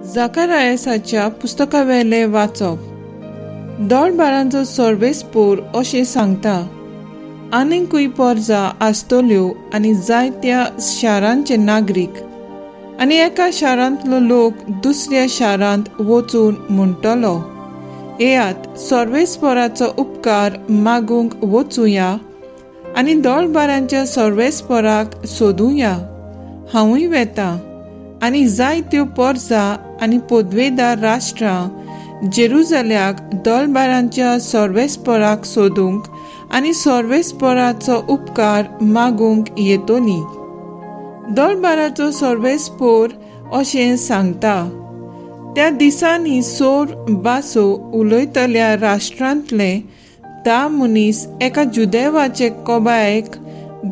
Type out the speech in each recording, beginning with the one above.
जाकारायसाच्या पुस्तकावेले वाचप. दोळबारांचो सर्वेस्पोर अशें सांगता, आनीकूय पोरजा आसतल्यो आनी जायत्या शारांचे नागरीक आनी एका शारांतलो लोक दुसऱ्या शारांत वचून म्हणटलो, येयात सर्वेस्पोराचो उपकार मागूंक वचुया आनी दोळबारांच्या सर्वेस्पोराक सोदुया. हांवूय वेता आनी जायत्यो पोरजा आनी पदवेदार राष्ट्रां जेरुजल्याक दोळबारांच्या सर्वेस्पोराक सोदूंक आनी सर्वेस्पोराचो उपकार मागूंक येतली. दोळबाराचो सर्वेस्पोर अशें सांगता, त्या दिसांनी सोर बासो उलयतल्या राष्ट्रांतले 10 मनीस एका जुदेवाचे कोबायक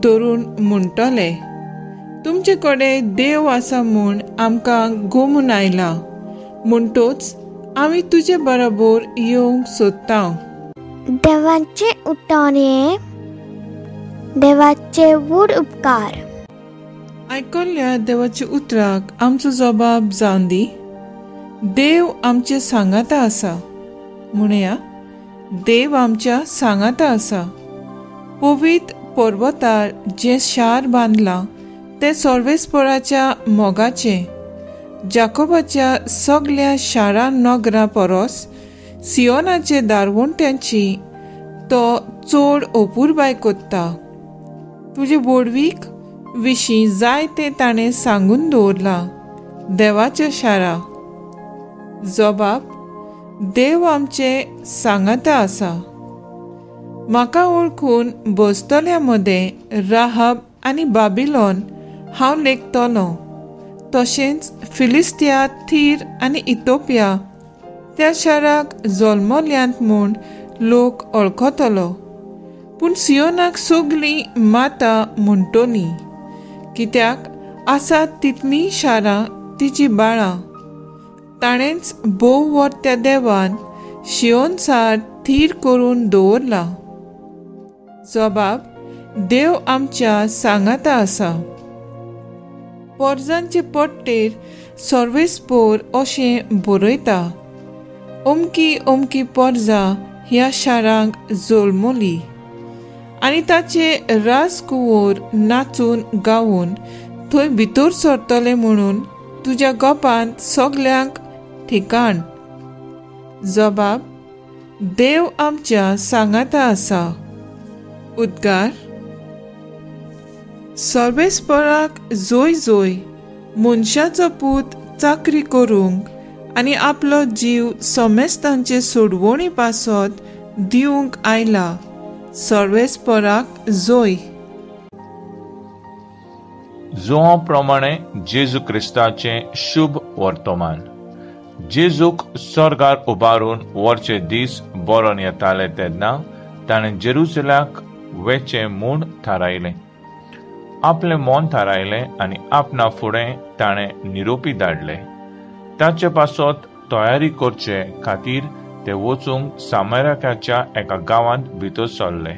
धरून म्हणटले, तुमचे कडेन देव आसा म्हूण आमकां गोमून आयला, म्हणटोच आमी तुजे बरोबर येवंक सोदता. देवाचे उठान हे देवाचे व्हड उपकार. आयकल्ल्या देवाच्या उतराक आमचो जबाब जावन दी. देव आमचे सांगाता आसा. म्हणया, देव आमच्या सांगाता आसा. पवित्र पर्वतार जें शार बांदलां तें सर्वेस्पोराच्या मोगाचें. जाकोबाच्या सगल्या शारां नगरां परस सियोनाचे दारवंट्यांची तो चड अपुरबाय कोत्ता. तुजे व्हडवीक विशीं जायतें ताणें सांगून दवरलां देवाच्या शारा. जबाब, देव आमचे सांगाता आसा. म्हाका वळखून बसतल्या मदें राहाब आनी बाबिलोन हांव लेखतलो, तशेंच फिलिस्तिया, थीर आनी इथोपिया त्या शाराक जल्मल्यांत म्हूण लोक वळखतलो. पूण सियोनाक सगळीं माता म्हणटली, कित्याक आसात तितलीं शारां तिची बाळां. ताणेंच भोव व्हडत्या देवान शियोन सार थीर करून दवरला. जबाब, देव आमच्या सांगाता आसा. पोरजांचे पट्टेर सर्वेस्पोर अशें बरयता, अमकी अमकी पोरजा ह्या शारांक जल्मली आनी ताचे राजकुंवर नाचून गावन थंय भितर सरतले म्हणून तुज्या गोपांत सगल्यांक ठिकाण. जबाब, देव आमच्या सांगाता आसा. उद्गार, सर्वेस्पोराक जोय जोय, मनशाचो पूत चाकरी करूंक आनी आपलो जीव समेस्तांचे सोडवणी पासत दिवंक आयला. सर्वेस्पोराक जोय. जुआं प्रमाणे जेजू क्रिस्ताचें शुभ वर्तमान. जेजूक स्वर्गार उबारून वरचे दीस बरोवन येताले तेन्ना ताणें जेरुजल्याक वेचें म्हूण थारायलें. आपलें मन थारायलें आनी आपणा फुडें ताणें निरोपी धाडले. ताचे पासत तयारी करचे खातीर ते वचूंक सामराकाच्या एका गांवांत भितर सरले.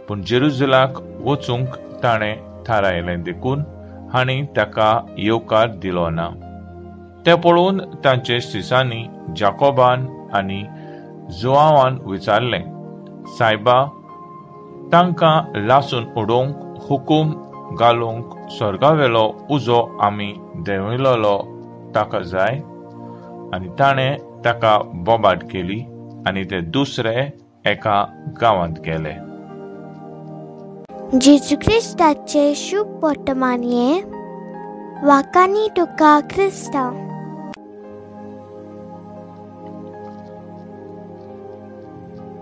पूण जेरुजलाक वचूंक ताणें थारायलें देखून हांणी ताका येवकार दिलो ना. ते पळोवन तांचे सिसांनी जाकोबान आनी जुआवान विचारलें, सायबा, तांकां लासून उडोवंक हुकूम घालूंक स्वर्गावेलो उजो आमी देंवयलो ताका जाय. आनी ताणें ताका बोबाट केली आनी ते दुसरे एका गांवांत गेले. जेजू क्रिस्ताचे शुभ वर्तमान हे वाकानी तुका क्रिस्ता.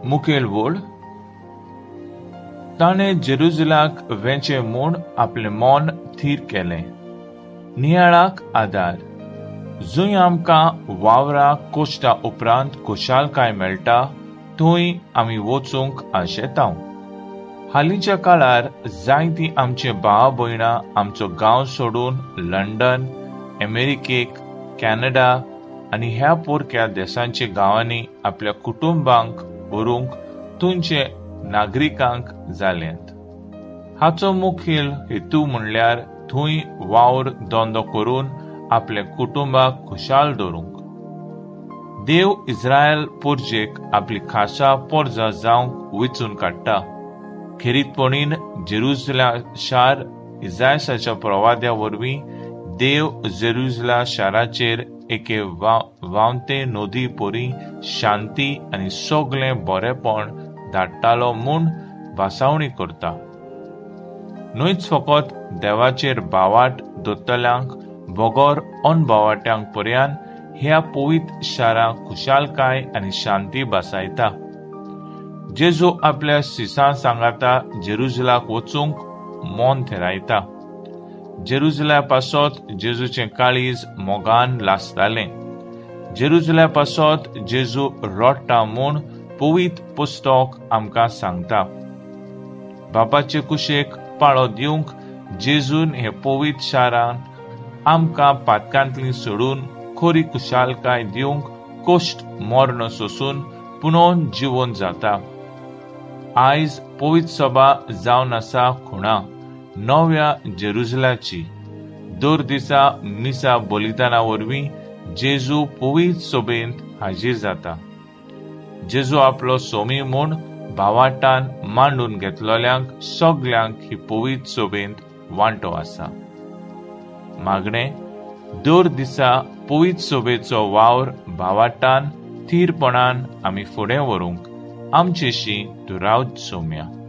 मुखेल वोड, ताणें जेरुजलाक वेचें म्हूण आपलें मन थीर केलें. नियाळाक आदार, जंय आमकां वावरा कोश्टा उपरांत खुशालकाय मेळटा थंय आमी वचूंक आशेता. हालींच्या काळार जायतीं आमचे भाव भयणां आमचो गांव सोडून लंडन, अमेरिकेक, कॅनडा आनी ह्या पोरक्या देशांच्या गांवांनी आपल्या कुटुंबांक व्हरूंक थंयचे नागरिकांक जाल्यात. हाचो मुखेल हेतू म्हणल्यार थंय वावर धंदो करून आपल्या कुटुंबाक खुशाल दवरूंक. देव इस्रायल पोरजेक आपली खासा पोरजा जावंक विचून काडटा. खेरीतपणीन जेरुजला शार इजायसाच्या प्रवाद्या वरवीं देव जेरुजला शाराचेर एके व्हांवते नदी परी शांती आनी सगळें बरेपण धाडटालो म्हूण भासावणी करता. न्हयच फकत देवाचेर भावाट दोतल्यांक बगर अनभावाट्यांक पर्यान ह्या पवित्र शारांक खुशालकाय आनी शांती भासायता. जेजू आपल्या शिसां सांगाता जेरुजलाक वचूंक मन थेरायता. जेरुजला पासत जेजूचें काळीज मोगान लासतालें. जेरुजला पासत जेजू रडटा म्हूण पवित्र पुस्तक आमकां सांगता. बापाचे कुशेक पाळो दिवंक जेजून हे पवित्र शारान आमकां पातकांतली सोडून खरी खुशालकाय दिवंक कश्ट मर्ण सोसून पुनोन जिवन जाता. आयज पवित्र सभा जावन आसा खुणा नव्या जेरुजलाची. दर दिसा मिसा बलिदाना वरवीं जेजू पवित्र सभेंत हाजीर जाता. जेजू आपलो सोमी म्हूण भावाटान मांडून घेतलेल्यांक सगल्यांक ही पवित्र सभेंत वांटो आसा. मागणें, दर दिसा पवित्र सभेचो वावर भावाटान थीरपणान आमी फुडें व्हरूंक आमचेशी तूं रावत सोम्या.